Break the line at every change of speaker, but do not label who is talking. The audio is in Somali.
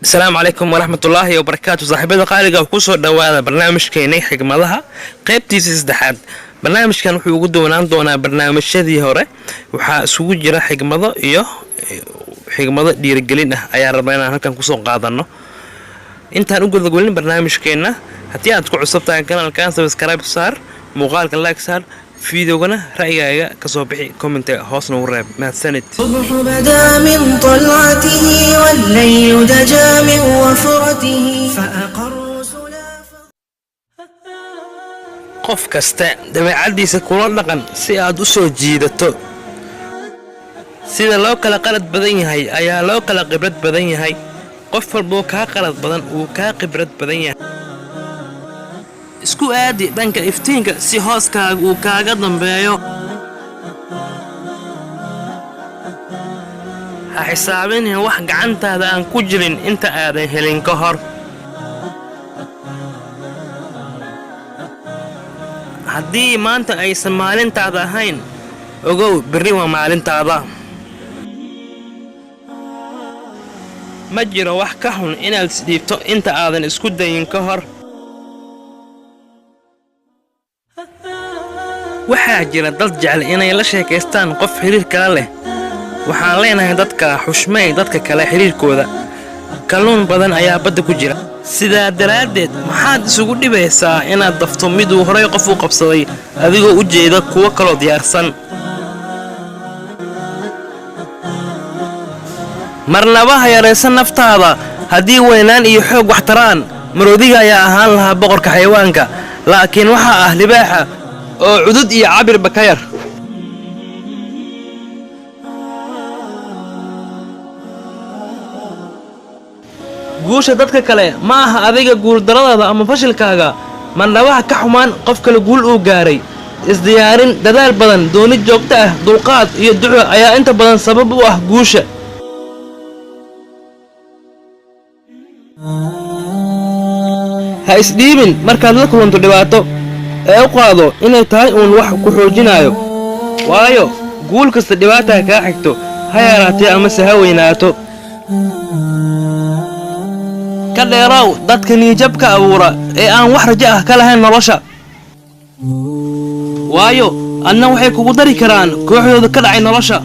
Asalaamu calaykum waraxmatullaahi wabarakaatu. Saaxiibada qaaliga, kusoo dhowaada barnaamijkeenay xigmadaha qaybtiisa saddexaad. Barnaamijkan wuxuu ugu doonaan doonaa barnaamijyadii hore. Waxaa isugu jira xigmado iyo xigmado dhiirigelin ah ayaa rabaa inaan halkan kusoo qaadano. Intaan u gudagolin barnaamijkeenna, haddii aad ku cusub tahay kanalkan, subscribe saar, muuqaalka like saar, fideogana ra'yigaaga kasoo bixi commentiga hoos nagu reeb. Mahadsanid.
الصبح بدا من طلعته والليل دجا من وفرته فأقروا سلافا.
Qof kasta dabeecaddiisa kula dhaqan si aad u soo jiidato. Sida loo kala qalad badan yahay ayaa loo kala khibrad badan yahay. Qof walboo kaa qalad badan wuu kaa khibrad badan yahay. Isku aadi dhanka iftiinka si hooskaaga uu kaaga dambeeyo. Ha xisaabinin wax gacantaada aan ku jirin inta aadan helin ka hor. Haddii maanta aysan maalintaada ahayn, ogow, berri waa maalintaada. Ma jiro wax ka xun inaad isdhiibto inta aadan isku dayin ka hor. Waxaa jira dad jecel inay la sheekaystaan qof xiriir kala leh. Waxaan leenahay dadka xushmay dadka kale xiriirkooda. Kalluun badan ayaa badda ku jira, sidaa daraaddeed maxaad isugu dhibaysaa inaad dafto miduu horay qof u qabsaday, adigoo u jeeda kuwo kaloo diyaarsan? Marnaba ha yaraysan naftaada. Haddii weynaan iyo xoog wax taraan, maroodiga ayaa ahaan lahaa boqorka xayawaanka, laakiin waxaa ah libaaxa oo cudud iyo cabirba ka yar. Guusha dadka kale ma aha adiga guuldaradaada ama fashilkaaga. Marnabaha ka xumaan qof kale guul uu gaaray. Isdiyaarin, dadaal badan, doonid joogto ah, dulqaad iyo duco ayaa inta badan sabab u ah guusha. Ha isdhiibin markaad la kulanto dhibaato, ee u qaado inay tahay uun wax ku xoojinayo, waayo guul kasta dhibaataa kaa xigto, ha yaraatee amase ha weynaato. Ka dheeraaw dadka niyadjabka abuura ee aan wax rajo ah ka lahayn nolosha, waayo adna waxay kugu dari karaan kooxdooda ka dhacay nolosha.